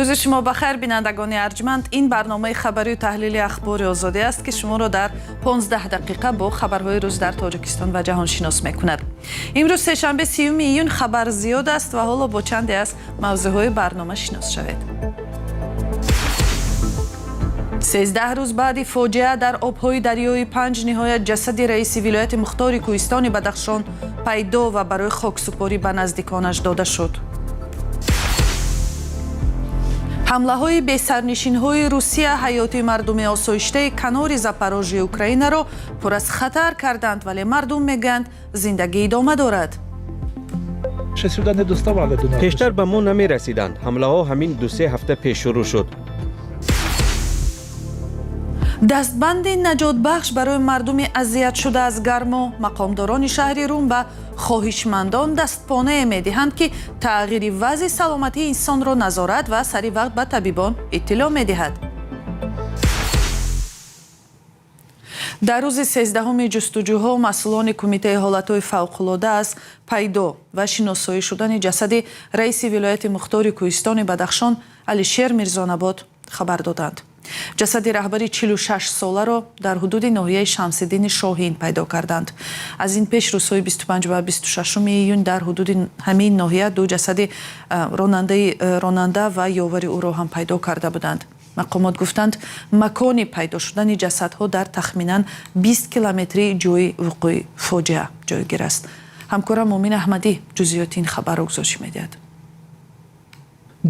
Рӯзи шумо ба хайр, бинандагони арҷманд. Ин барномаи хабарию таҳлили Ахбори Озодӣ аст, ки шуморо дар 15 дақиқа бо хабарҳои рӯз дар Тоҷикистон ва ҷаҳон шинос мекунад. Имрӯз сешанбе, 30-уми июн, хабар зиёд аст ва ҳоло бо чанде аз мавзӯъҳои барнома шинос шавед. 13 рӯз баъди фоҷиа дар обҳои дарёи Панҷ ниҳоят ҷасади раиси вилояти мухтори кӯҳистони Бадахшон пайдо ва барои хоксупорӣ ба наздиконаш дода шуд. Ҳамлаҳои бесарнишинҳои Русия ҳаёти мардуми осоиштаи канори Запорожии Украинаро пур аз хатар карданд, вале мардум мегӯянд, зиндагӣ идома дорад. Пештар ба мо намерасиданд. Ҳамлаҳо ҳамин 2-се ҳафта пеш шурӯъ шуд. Дастбанди наҷотбахш барои мардуми азиятшуда аз гармо. Мақомдорони шаҳри Рум ба хоҳишмандон дастпонае медиҳанд, ки тағйири вазъи саломатии инсонро назорат ва сари вақт ба табибон иттилоъ медиҳад. Дар рӯзи 13-уми ҷустуҷӯҳо масъулони Кумитаи ҳолатҳои фавқулода аз пайдо ва шиносоӣ шудани ҷасади раиси вилояти мухтори кӯҳистони Бадахшон Алишер Мирзонабод хабар доданд. Ҷасади раҳбари 46-соларо дар ҳудуди ноҳияи Шамсиддини Шоҳин пайдо карданд. Аз ин пеш рӯзҳои 25 ва 26 июн дар ҳудуди ҳамин ноҳия ду ҷасади ронанда ва ёвари ӯро ҳам пайдо карда буданд. Мақомот гуфтанд, макони пайдо шудани ҷасадҳо дар тахминан 20 километри ҷои вуқӯи фоҷиа ҷойгир аст. Ҳамкорам Мумин Аҳмадӣ ҷузъиёти ин хабарро гузориш медиҳад.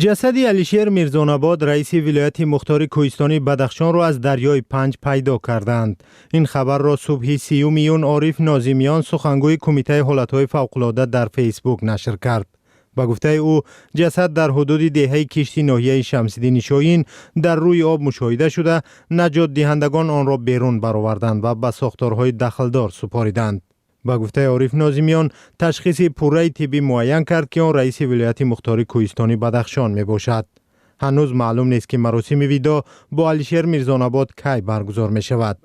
Ҷасади Алишер Мирзонабод, раиси вилояти мухтори кӯҳистони Бадахшонро аз дарёи Панҷ пайдо карданд. Ин хабарро субҳи 30-уми июн Ориф Нозимиён, сухангӯи Кумитаи ҳолатҳои фавқулода, дар Фейсбук нашр кард. Ба гуфтаи ӯ, ҷасад дар ҳудуди деҳаи Кишти ноҳияи Шамсиддини Шоҳин дар рӯи об мушоҳида шуда, наҷотдиҳандагон онро берун бароварданд ва ба сохторҳои дахлдор супориданд. Ба гуфтаи Ориф Нозимиён, ташхиси пурраи тиббӣ муайян кард, ки он раиси вилояти мухтори кӯҳистони Бадахшон мебошад. Ҳанӯз маълум нест, ки маросими видоъ бо Алишер Мирзонабод кай баргузор мешавад.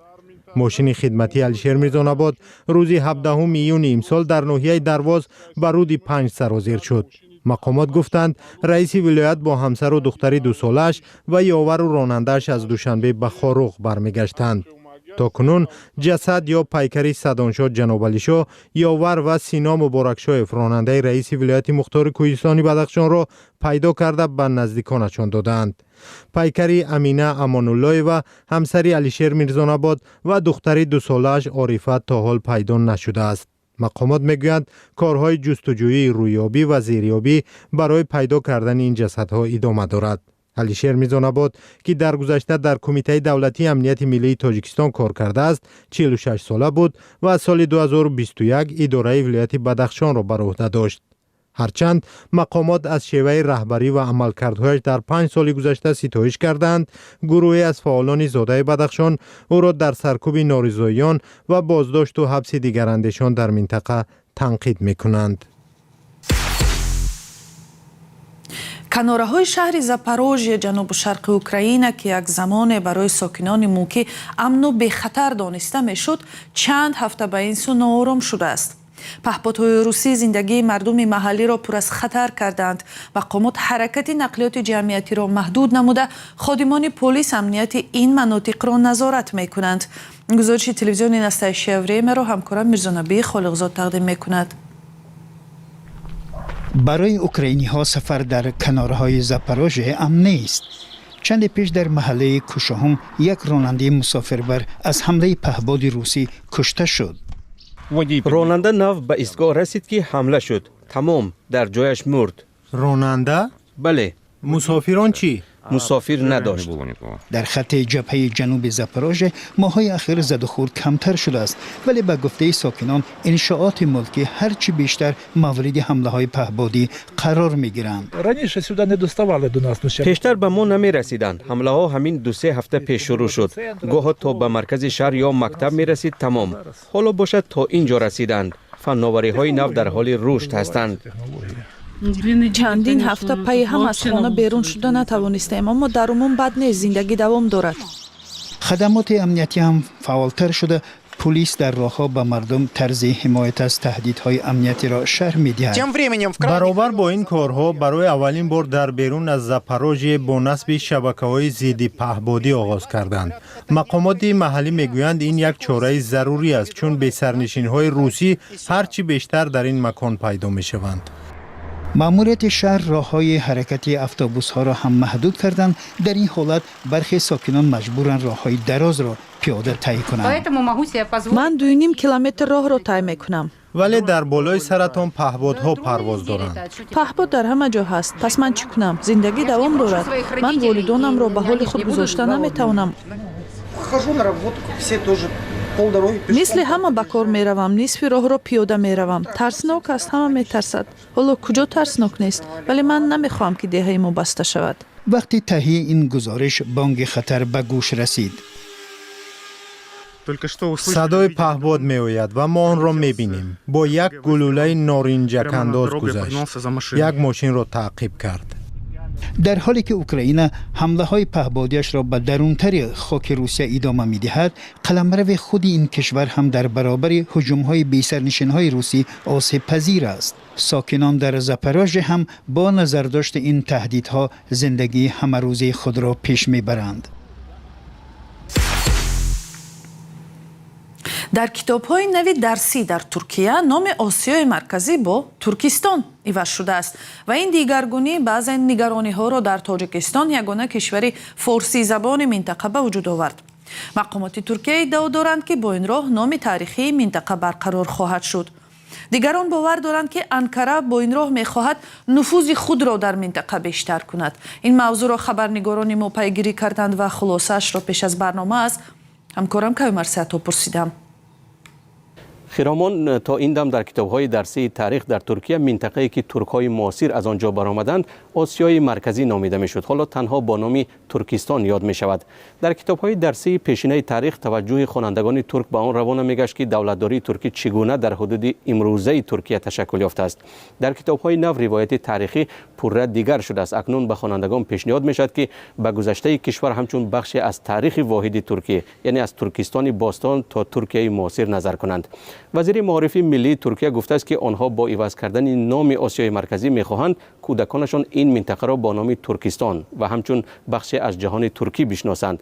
Мошини хидматии Алишер Мирзонабод рӯзи 17 июни имсол дар ноҳияи Дарвоз ба руди Панҷ сарозир шуд. Мақомот гуфтанд, раиси вилоят бо ҳамсару духтари 2-солааш ва ёвару ронандааш аз Душанбе ба Хоруғ бармегаштанд. То кунун ҷасад ё пайкари Садоншоҳ Ҷанобалишоҳ, ёвар, ва Сино Муборакшоев, ронандаи раиси вилояти мухтори кӯҳистони Бадахшонро пайдо карда, ба наздиконашон додаанд. Пайкари Амина Амонуллоева, ҳамсари Алишер Мирзонабод, ва духтари 2-солааш Орифа то ҳол пайдо нашудааст. Мақомот мегӯянд, корҳои ҷустуҷӯии рӯёбӣ ва зерёбӣ барои пайдо кардани ин ҷасадҳо идома дорад. Алишер Мирзонабод, ки дар гузашта дар Кумитаи давлатии амнияти миллии Тоҷикистон кор кардааст, 46 сола буд ва аз соли 2021 идораи вилояти Бадахшонро бар ӯҳда дошт. Ҳарчанд мақомот аз шеваи раҳбарӣ ва амалкардҳояш дар 5 соли гузашта ситоиш кардаанд, гурӯҳе аз фаъолони зодаи Бадахшон ӯро дар саркӯби норизоиён ва боздошту ҳабси дигарандешон дар минтақа танқид мекунанд. Канораҳои шаҳри Запорожье, ҷанубу шарқи Украина, ки як замоне барои сокинони мулкӣ амну бехатар дониста мешуд, чанд ҳафта ба ин сӯ ноором шудааст. Паҳподҳои русӣ зиндагии мардуми маҳаллиро пур аз хатар кардаанд. Мақомот ҳаракати нақлиёти ҷамъиятиро маҳдуд намуда, ходимони полис амнияти ин манотиқро назорат мекунанд. Гузориши телевизиони «Настоящее время»-ро ҳамкорам Мирзонабии Холиқзод тақдим мекунад. Барои украиниҳо сафар дар канораҳои Запорожье амн нест. Чанде пеш дар маҳаллаи Кушоҳум як ронандаи мусофирбар аз ҳамлаи паҳбоди русӣ кушта шуд. Ронанда нав ба истгоҳ расид, ки ҳамла шуд. Тамом, дар ҷояш мурд. Ронанда? Бале. Мусофирон чӣ? Мусофир надошт. Дар хатти ҷабҳаи ҷануби Запорожье моҳҳои ахир задухӯрд камтар шудааст, вале ба гуфтаи сокинон, иншооти мулкӣ ҳарчи бештар мавриди ҳамлаҳои паҳбодӣ қарор мегиранд. Пештар ба мо намерасиданд. Ҳамлаҳо ҳамин 2-се ҳафта пеш шурӯъ шуд. Гоҳо то ба маркази шаҳр ё мактаб мерасид, тамом. Ҳоло бошад, то ин ҷо расиданд. Фанновариҳои нав дар ҳоли рушд ҳастанд. Чандин ҳафта пайи ҳам аз хона берун шуда натавонистем, аммо дар умум бад нест, зиндагӣ давом дорад. Хадамоти амниятӣ ҳам фаъолтар шуда. Пулис дар роҳҳо ба мардум тарзи ҳимоят аз таҳдидҳои амниятиро шарҳ медиҳад. Тем временем в Баробар бо ин корҳо, барои аввалин бор дар берун аз Запорожье бо насби шабакаҳои зидди паҳбодӣ оғоз карданд. Мақомоти маҳаллӣ мегӯянд, ин як чораи зарурӣ аст, чун бесарнишинҳои русӣ ҳар чӣ бештар дар ин макон пайдо мешаванд. Маъмурияти шаҳр роҳҳои ҳаракати автобусҳоро ҳам маҳдуд карданд. Дар ин ҳолат бархе сокинон маҷбуранд роҳҳои дарозро пиёда тай кунанд. Поэтому могу себе позволить. Ман 2,5 километр роҳро тай мекунам. Вале дар болои саратон паҳбодҳо парвоз доранд. Паҳбод дар ҳама ҷо ҳаст. Пас ман чӣ кунам? Зиндагӣ давом дорад. Ман волидонамро ба ҳоли худ гузошта наметавонам. Хожу на работу, как все тоже, полдороги пешком. Мисли ҳама ба кор меравам, нисфи роҳро пиёда меравам. Тарснок аст, ҳама метарсад. Ҳоло куҷо тарснок нест? Вале ман намехоҳам, ки деҳаи мо баста шавад. Вақти таҳияи ин гузориш бонги хатар ба гӯш расид. Только что услышали. Садои паҳбод меояд ва мо онро мебинем. Бо як гулӯлаи норинҷакандоз гузашт, як мошинро таъқиб кард. Дар ҳоле ки Украина ҳамлаҳои паҳбодиашро ба дарунтари хоки Русия идома медиҳад, қаламрави худи ин кишвар ҳам дар баробари ҳуҷумҳои бесарнишинҳои русӣ осебпазир аст. Сокинон дар Запорожье ҳам бо назардошти ин таҳдидҳо зиндагии ҳамарӯзаи худро пеш мебаранд. Дар китобҳои нави дарсӣ дар Туркия номи Осиёи Марказӣ бо Туркистон иваз шудааст ва ин дигаргунӣ баъзе нигарониҳоро дар Тоҷикистон, ягона кишвари форсизабони минтақа, ба вуҷуд овард. Мақомоти Туркия иддао доранд, ки бо ин роҳ номи таърихии минтақа барқарор хоҳад шуд. Дигарон бовар доранд, ки Анкара бо ин роҳ мехоҳад нуфузи худро дар минтақа бештар кунад. Ин мавзӯъро хабарнигорони мо пайгирӣ карданд ва хулосаашро пеш аз барнома аз ҳамкорам Каюмар Саато пурсидам. Хиромон, то ин дам дар китобҳои дарсии таърих дар Туркия минтақае, ки туркҳои муосир аз он ҷо баромаданд, Осиёи Марказӣ номида мешуд. Ҳоло танҳо бо номи Туркистон ёд мешавад. Дар китобҳои дарсии пешинаи таърих таваҷҷӯҳи хонандагони турк ба он равона мегашт, ки давлатдории туркӣ чӣ гуна дар ҳудуди имрӯзаи Туркия ташаккул ёфтааст. Дар китобҳои нав ривояти таърихӣ пурра дигар шудааст. Акнун ба хонандагон пешниҳод мешавад, ки ба гузаштаи кишвар ҳамчун бахше аз таърихи воҳиди туркӣ, яъне аз Туркистони бостон то Туркияи муосир, назар кунанд. Вазири маорифи миллии Туркия гуфтааст, ки онҳо бо иваз кардани номи Осиёи Марказӣ мехоҳанд кӯдаконашон ин минтақаро бо номи Туркистон ва ҳамчун бахше аз ҷаҳони туркӣ бишносанд.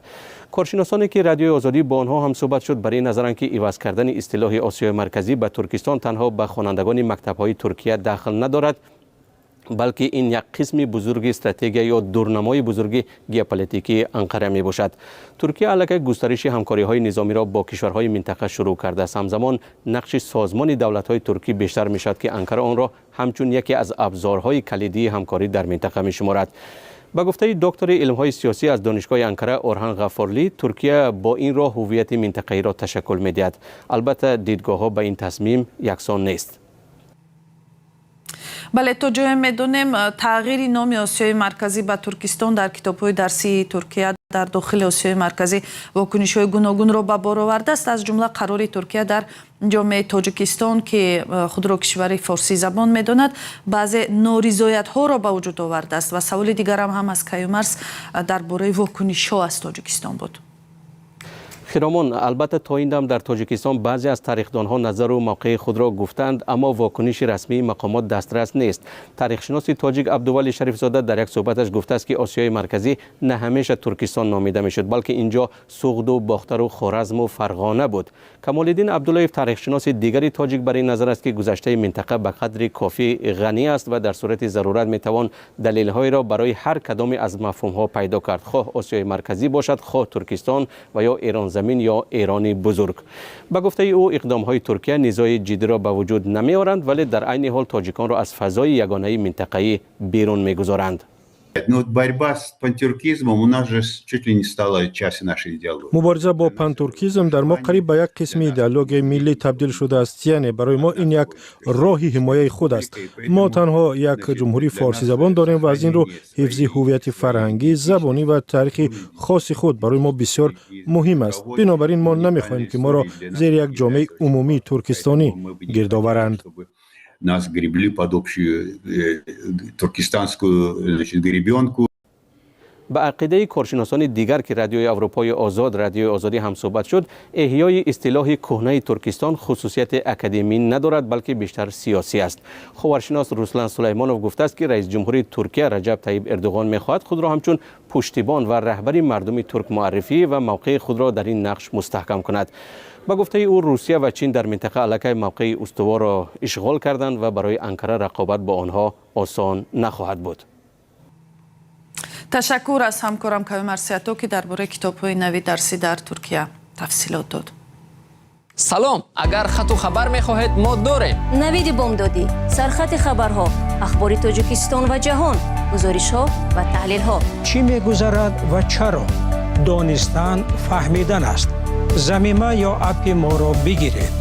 Коршиносоне, ки Радиои Озодӣ бо онҳо ҳамсӯҳбат шуд, бар ин назаранд, ки иваз кардани истилоҳи Осиёи Марказӣ ба Туркистон танҳо ба хонандагони мактабҳои Туркия дахл надорад, балки ин як қисми бузурги стратегия ё дурнамои бузурги геополитикии Анқара мебошад. Туркия аллакай густариши ҳамкориҳои низомиро бо кишварҳои минтақа шурӯъ кардааст. Ҳамзамон нақши Созмони давлатҳои туркӣ бештар мешавад, ки Анкара онро ҳамчун яке аз абзорҳои калидии ҳамкорӣ дар минтақа мешуморад. Ба гуфтаи доктори илмҳои сиёсӣ аз Донишгоҳи Анкара Орҳан Ғаффорли, Туркия бо ин роҳ ҳуввияти минтақаиро ташаккул медиҳад. Албатта, дидгоҳҳо ба ин тасмим яксон нест. Бале, то ҷое медонем, тағйири номи Осиёи Марказӣ ба Туркистон дар китобҳои дарсии Туркия дар дохили Осиёи Марказӣ вокунишҳои гуногунро ба бор овардааст. Аз ҷумла қарори Туркия дар ҷомеаи Тоҷикистон, ки худро кишвари форсизабон медонад, баъзе норизоятҳоро ба вуҷуд овардааст. Ва саволи дигарам ҳам аз Каюмарс дар бораи вокунишҳо аз Тоҷикистон буд. Хиромон, албатта, то ин дам дар Тоҷикистон баъзе аз тарихдонҳо назару мавқеи худро гуфтанд, аммо вокуниши расмии мақомот дастрас нест. Таърихшиноси тоҷик Абдували Шарифзода дар як суҳбаташ гуфтааст, ки Осиёи Марказӣ на ҳамеша Туркистон номида мешуд, балки ин ҷо Суғду Бохтару Хоразму Фарғона буд. Камолиддин Абдуллоев, таърихшиноси дигари тоҷик, бар ин назар аст, ки гузаштаи минтақа ба қадри кофӣ ғанӣ аст ва дар сурати зарурат метавон далелҳоеро барои ҳар кадоме аз мафҳумҳо пайдо кард, хоҳ Осиёи Марказӣ бошад, хоҳ Туркистон ва ё Эронзамин ё Эрони Бузург. Ба гуфтаи ӯ, иқдомҳои Туркия низои ҷиддиро ба вуҷуд намеоранд, вале дар айни ҳол тоҷиконро аз фазои ягонаи минтақаӣ берун мегузоранд. Ну, вот борьба с пантюркизмом у нас же чуть ли не стала частью нашей идеологии. Мубориза бо пантуркизм дар мо қариб ба як қисми идеологияи миллӣ табдил шудааст. Яъне барои мо ин як роҳи ҳимояи худ аст. Мо танҳо як ҷумҳурии форсизабон дорем ва аз ин рӯ ҳифзи ҳуввияти фарҳангӣ, забонӣ ва таърихи хоси худ барои мо бисёр муҳим аст. Бинобар ин мо намехоҳем, ки моро зери як ҷомеаи умумии туркистонӣ гирд оваранд. Нас гребли под общую туркестанскую, значит, гребенку. Ба ақидаи коршиносони дигар, ки Радиои Аврупои Озод, Радиои Озодӣ ҳамсӯҳбат шуд, эҳёи истилоҳи кӯҳнаи Туркистон хусусияти академӣ надорад, балки бештар сиёсӣ аст. Ховаршинос Руслан Сулаймонов гуфтааст, ки раис ҷумҳури Туркия Раҷаб Таиб Эрдуғон мехоҳад худро ҳамчун пуштибон ва раҳбари мардуми турк муаррифӣ ва мавқеи худро дар ин нақш мустаҳкам кунад. Ба гуфтаи ӯ, Русия ва Чин дар минтақа аллакай мавқеи устуворро ишғол карданд ва барои Анкара рақобат бо онҳо осон нахоҳад буд. Ташаккур аз ҳамкорам Кави Марсиято, ки дар бораи китобҳои нави дарсӣ дар Туркия тафсилот дод. Салом, агар хату хабар мехоҳед, мо дорем. Навиди бомдодӣ, сархати хабарҳо, ахбори Тоҷикистон ва ҷаҳон, гузоришҳо ва таҳлилҳо. Чӣ мегузарад ва чаро? Донистан фаҳмидан аст. Замима ё аппи моро бигиред.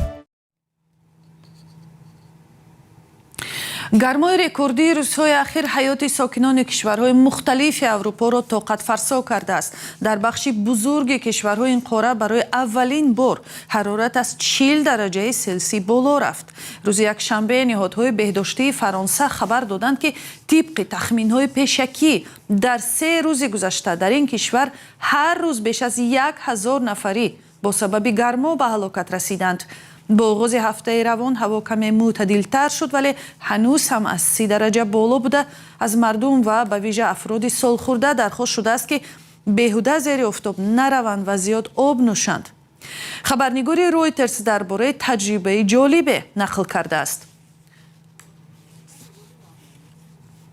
Гармои рекордии рӯзҳои ахир ҳаёти сокинони кишварҳои мухталифи Аврупоро тоқатфарсо кардааст. Дар бахши бузурги кишварҳои ин қора барои аввалин бор ҳарорат аз 40 дараҷаи Селсӣ боло рафт. Рӯзи якшанбе ниҳодҳои беҳдоштии Фаронса хабар доданд, ки тибқи тахминҳои пешакӣ дар 3 рӯзи гузашта дар ин кишвар ҳар рӯз беш аз 1000 нафарӣ бо сабаби гармо ба ҳалокат расиданд. Бо оғози ҳафтаи равон ҳаво каме мӯътадилтар шуд, вале ҳанӯз ҳам аз 30 дараҷа боло буда, аз мардум ва ба вижа афроди солхӯрда дархост шудааст, ки беҳуда зери офтоб нараванд ва зиёд об нӯшанд. Хабарнигори Ройтерс дар бораи таҷрибаи ҷолибе нақл кардааст.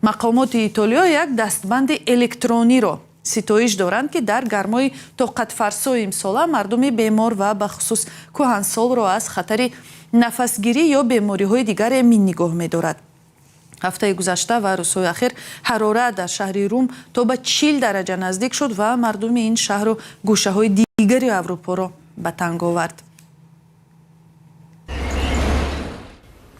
Мақомоти Итолиё як дастбанди электрониро ситоиш доранд, ки дар гармои тоқатфарсои имсола мардуми бемор ва бахусус кӯҳансолро аз хатари нафасгирӣ ё бемориҳои дигар эмин нигоҳ медорад. Ҳафтаи гузашта ва рӯзҳои ахир ҳарорат дар шаҳри Рум то ба 40 дараҷа наздик шуд ва мардуми ин шаҳру гӯшаҳои дигари Аврупоро ба танг овард.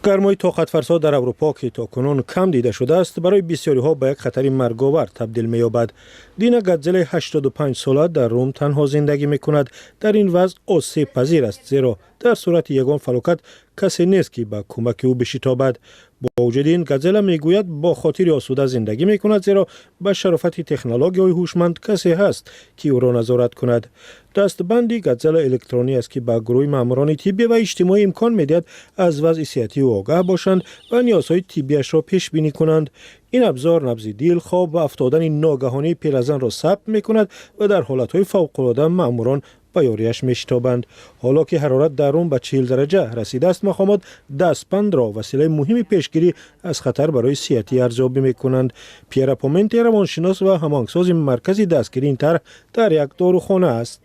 Гармои тоқатфарсо дар Аврупо, ки то кунун кам дида шудааст, барои бисёриҳо ба як хатари марговар табдил меёбад. Дина Гадзеле 85 сола дар Рум танҳо зиндагӣ мекунад. Дар ин вазъ осебпазир аст, зеро дар сурати ягон фалокат касе нест, ки ба кӯмаки ӯ бишитобад. Бо вуҷуди ин, Гадзела мегӯяд, бо хотири осуда зиндагӣ мекунад, зеро ба шарофати технологияҳои ҳушманд касе ҳаст, ки ӯро назорат кунад. Дастбанди Гадзела электронӣ аст, ки ба гурӯҳи маъмурони тиббӣ ва иҷтимоӣ имкон медиҳад аз вазъи сиҳатии ӯ огаҳ бошанд ва ниёзҳои тиббиашро пешбинӣ кунанд. Ин абзор набзи дил, хоб ва афтодани ногаҳонии пиразанро сабт мекунад ва дар ҳолатҳои фавқулода маъмурон ба ёрияш мешитобанд. Ҳоло ки ҳарорат дар Рум ба 40 дараҷа расидааст, мақомот дастбандро василаи муҳими пешгирӣ аз хатар барои сиҳатӣ арзёбӣ мекунанд. Пьера Поменте равоншинос ва ҳамоҳангсози маркази дастгирии ин тарҳ дар як дорухона аст.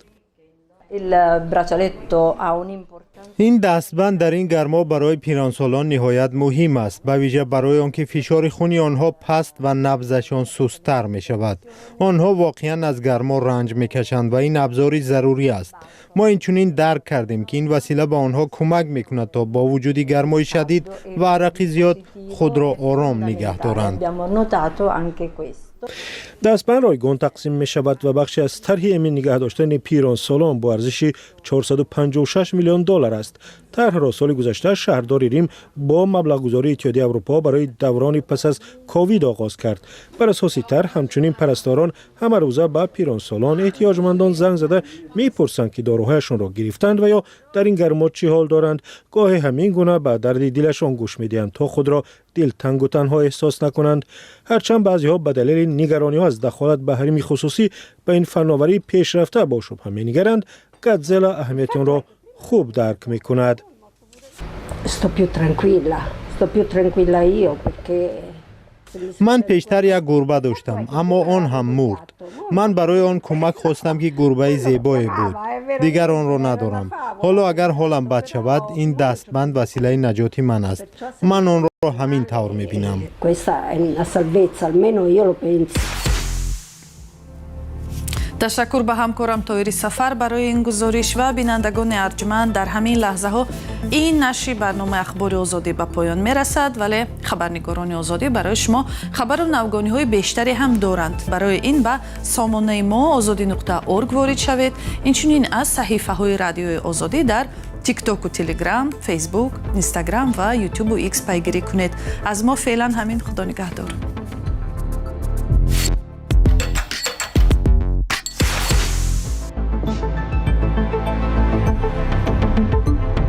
Ин дастбанд дар ин гармо барои пиронсолон ниҳоят муҳим аст, ба вижа барои он ки фишори хуни онҳо паст ва набзашон сусттар мешавад. Онҳо воқеан аз гармо ранҷ мекашанд ва ин абзори зарурӣ аст. Мо инчунин дарк кардем, ки ин васила ба онҳо кӯмак мекунад, то бо вуҷуди гармои шадид ва арақи зиёд худро ором нигаҳ доранд. Дастбанд ройгон тақсим мешавад ва бахше аз тарҳи эмин нигаҳ доштани пиронсолон бо арзиши 456 миллион доллар аст. Тарҳро соли гузашта шаҳрдори Рим бо маблағгузории Иттиҳодияи Аврупо барои даврони пас аз ковид оғоз кард. Бар асоси тарҳ, ҳамчунин парасторон ҳамарӯза ба пиронсолон, эҳтиёҷмандон занг зада мепурсанд, ки доруҳояшонро гирифтанд ва ё дар ин гармо чӣ ҳол доранд. Гоҳе ҳамин гуна ба дарди дилашон гӯш медиҳанд, то худро дилтангу танҳо эҳсос накунанд. Ҳарчанд баъзеҳо ба далели нигарониҳо аз дахолат ба ҳарими хусусӣ ба ин фанноварии пешрафта бо шубҳа менигаранд, Гадзела аҳамияти онро хуб дарк мекунад. Ман пештар як гурба доштам, аммо он ҳам мурд. Ман барои он кӯмак хостам, ки гурбаи зебое буд. Дигар онро надорам. Ҳоло агар ҳолам бад шавад, ин дастбанд василаи наҷоти ман аст. Ман онро ҳамин тавр мебинам. Ташаккур ба ҳамкорам Тоири Сафар барои ин гузориш ва бинандагони арҷманд, дар ҳамин лаҳзаҳо ин нашри барномаи Ахбори Озодӣ ба поён мерасад, вале хабарнигорони Озодӣ барои шумо хабару навгониҳои бештаре ҳам доранд. Барои ин ба сомонаи мо озодӣ.орг ворид шавед. Инчунин аз саҳифаҳои Радиои Озодӣ дар Тиктоку Телеграм, Фейсбук, Инстаграм ва Ютубу Икс пайгирӣ кунед. Аз мо феълан ҳамин. Худо нигаҳдор.